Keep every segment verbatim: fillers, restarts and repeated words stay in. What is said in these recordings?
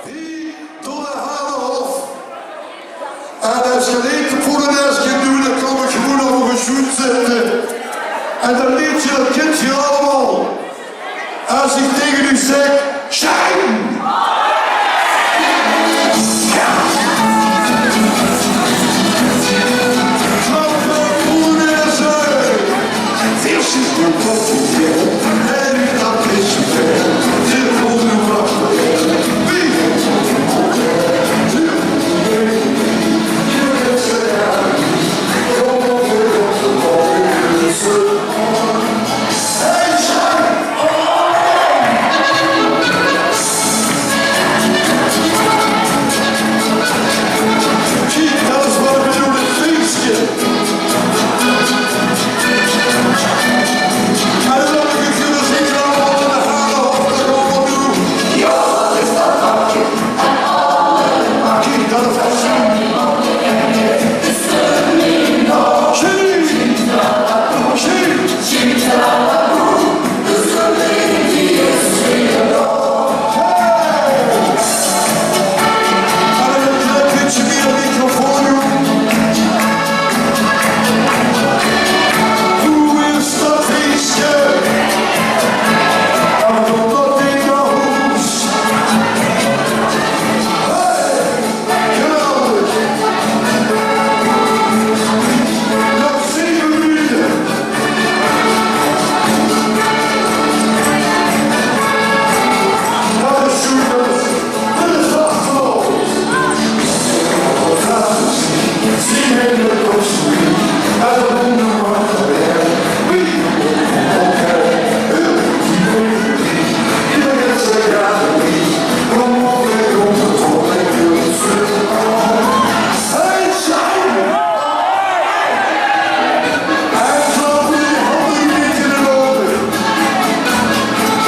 Hie, door de Hanehof. En es geer leed de Polonaise kint doon, dan kóm ich gewoon op ein sjoen zitte. En dan leedje, dat kint geer allemaol. Es ich taenge uch zèk: Sjeng!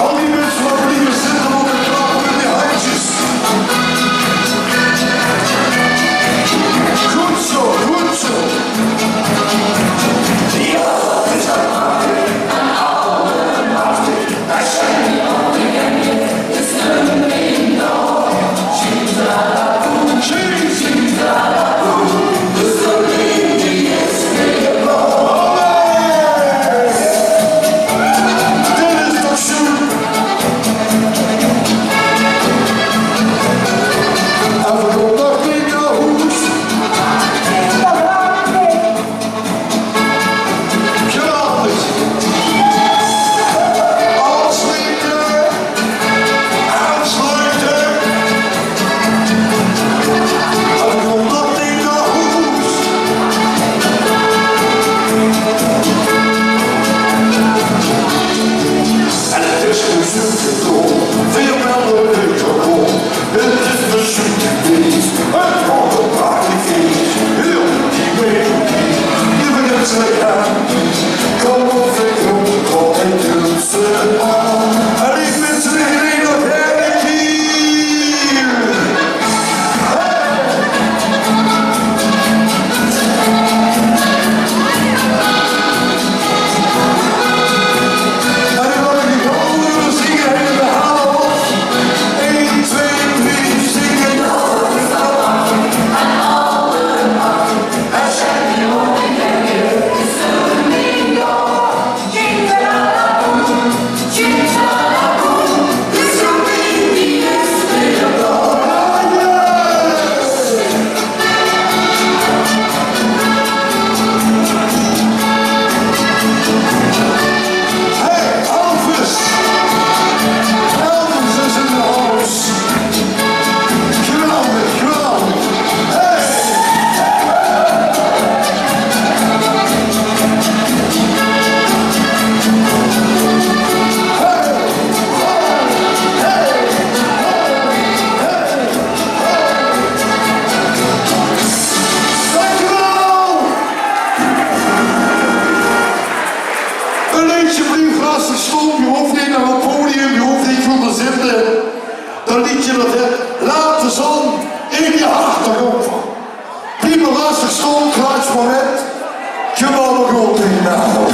Al die minse waat blieve zitte, mótte klappe mit die hendjes. Good zo, good zo. Geweldig. Aansluite. Aansluite. Honderd in de hoes. En het is een zoete droom. Veel melden. Het is een zoete feest. Het wordt een prachtig feest. Heel die melodie. Je begint ze aan. Kom op, ik roep op en doe ze aan. En ik ben ze weer nog herrie. Hey, Elvis! Elvis is in the house! Geweldig, geweldig! Hey! Dankjewel! Ein leedje blief rustig staon, je hoof neet nao 't podium, je hoof neet te gaon zitte. Dat leedje dat het: Laot de zon in je hart opgaon. Blief mer rustig staon, klaats mer mit. Geweldig, good, dankjewel.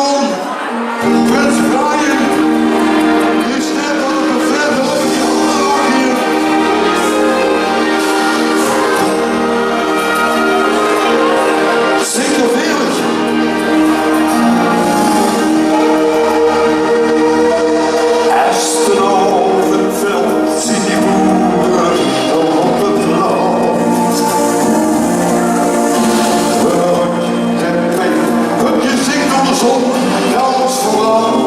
Prins Brian, die steit al op de vijfde. Zeker veertig. Es de avend velt, zien die boere op het land. Werk en pijn, het gezicht van de zon, gans veranderd.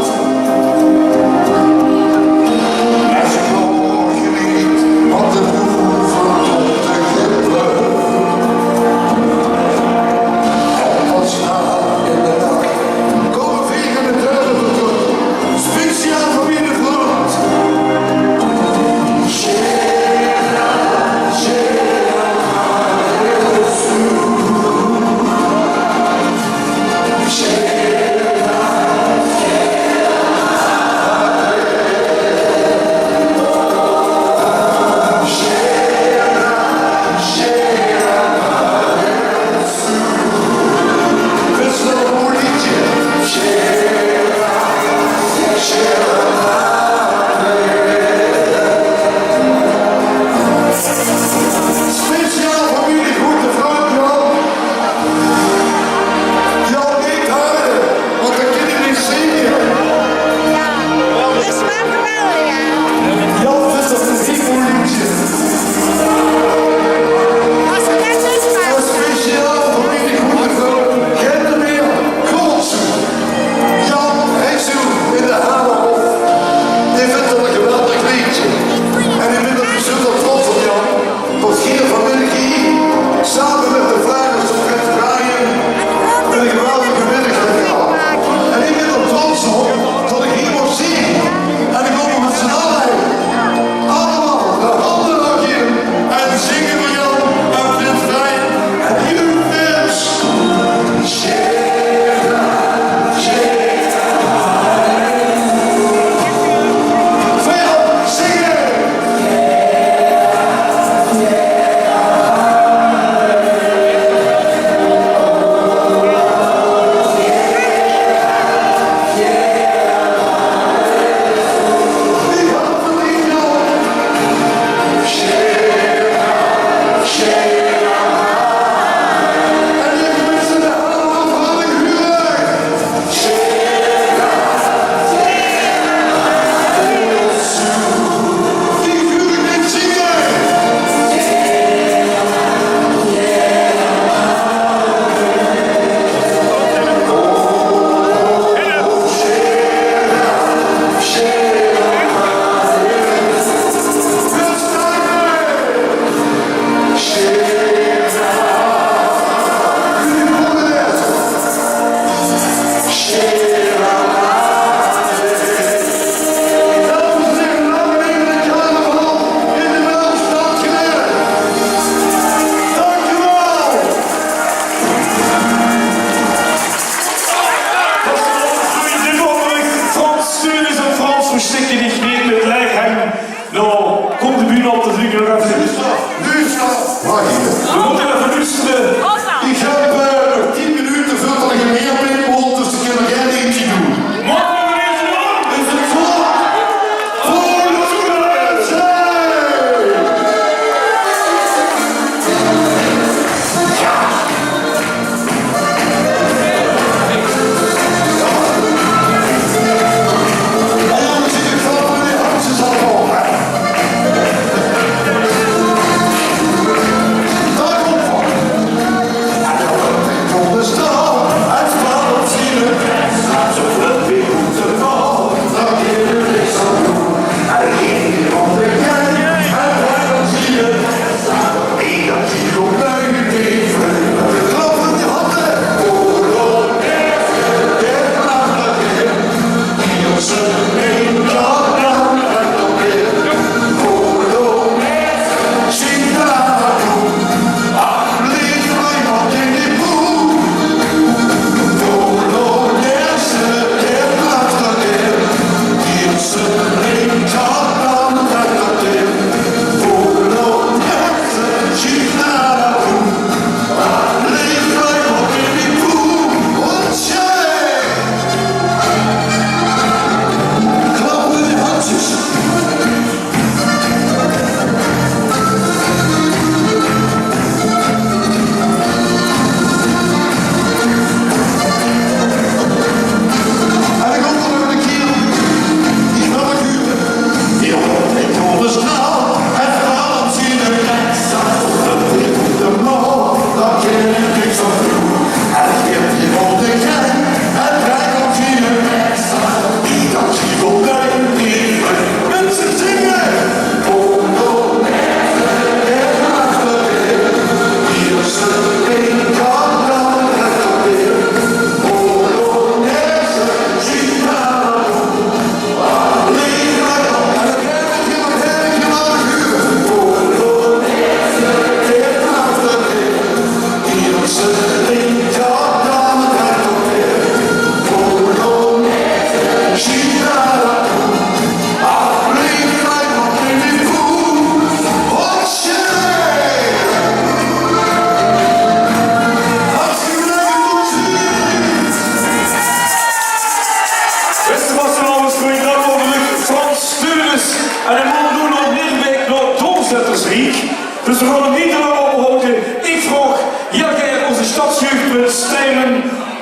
En dan gaon v'r noe nao Nierbeek, nao 't Doorzettersriek. Dus v'r gaon 't neet te lang ophaoje. Ich vraog hieël gaer ózze stadsjeugprins Tijmen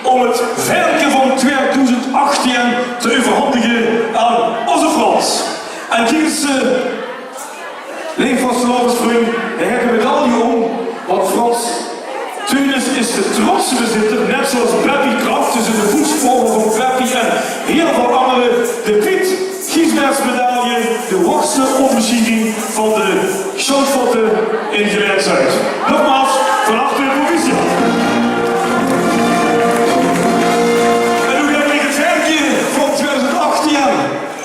óm 't vaerke van twiedoezend achtieën te euverhanjige aan ózze Frans. En kiek ins, eh, leef vastelaovesvrunj, hae haet de medalje óm, want Frans Theunisz is de trotse bezitter, net zoals Beppie Kraft, dus in de voetsporen van Beppie en hieël väöl angere, de Piet Giesbechtsmedalje, de hoogste onderscheiding van de Sjoonfotte in Gelaen-Zuid. Nogmaals, van harte proficiat. En noe gaon v'r 't vaerke van twiedoezend achtieën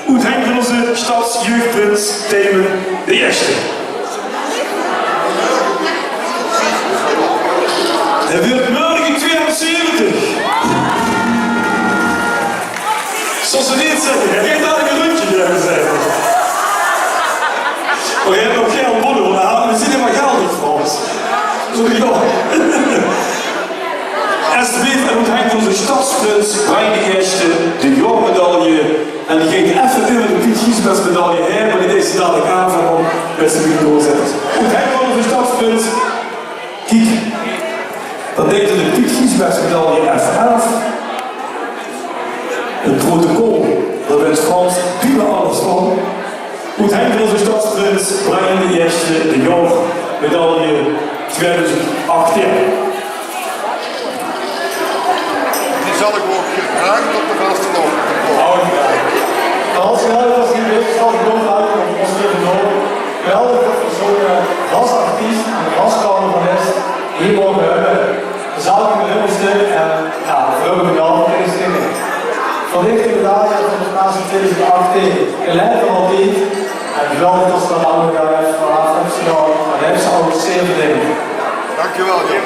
oet henj van ózze stadsjeugprins Tijmen de Ierste. Hae wuuert mörge twiedenzeventig. Zóws se neet zègke, hae geit dalik ein rundje drejje, zègk ich. Mer hae haet nog gein bonne, want hae haet, v'r zeen hielemaol geldig, Frans. Sorry, jao. Estebleef, en oet henj van ózze stadsprins Brian de Ierste de jaormedalje. En die geit effe euver de Piet Giesbechtsmedalje haer, mer die deit ze dalik aafvange, bèste Piet Doorzetters. Oet henj van ózze stadsprins. Kiek, dan deit 'r de Piet Giesbechtsmedalje effe aaf. 't Protocol, dao weit Frans bienao alles van. Oet henj van ózze stadsprins Brian de Ierste de jaormedalje twiedoezend achtieën. Die zal ich ouch graag op de vastelaovend. Oh, ja. Als je nou als je weet, zal ik ook laten op ons even door. Geweldig dat we zo'n, eh, rasartiest en rascarnavalist hier mogen hebben. De zaal kan weer helemaal stil en, ja, we hebben gedaan, het is stil. Vandaag de medaille van de Spaanse tweeduizend achttien. Geleid van Altief. En geweldig dat ze dat allemaal gedaan heeft vanaf Amsterdam. En heeft ze ook zeer verdiend. Dankjewel, joh.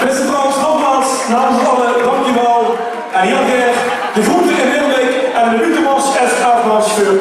Beste Frans, nogmaals, namens z'n alle, dankjewel. En hieël gaer de groete in Nierbeek en de Luttemans S A-mars veur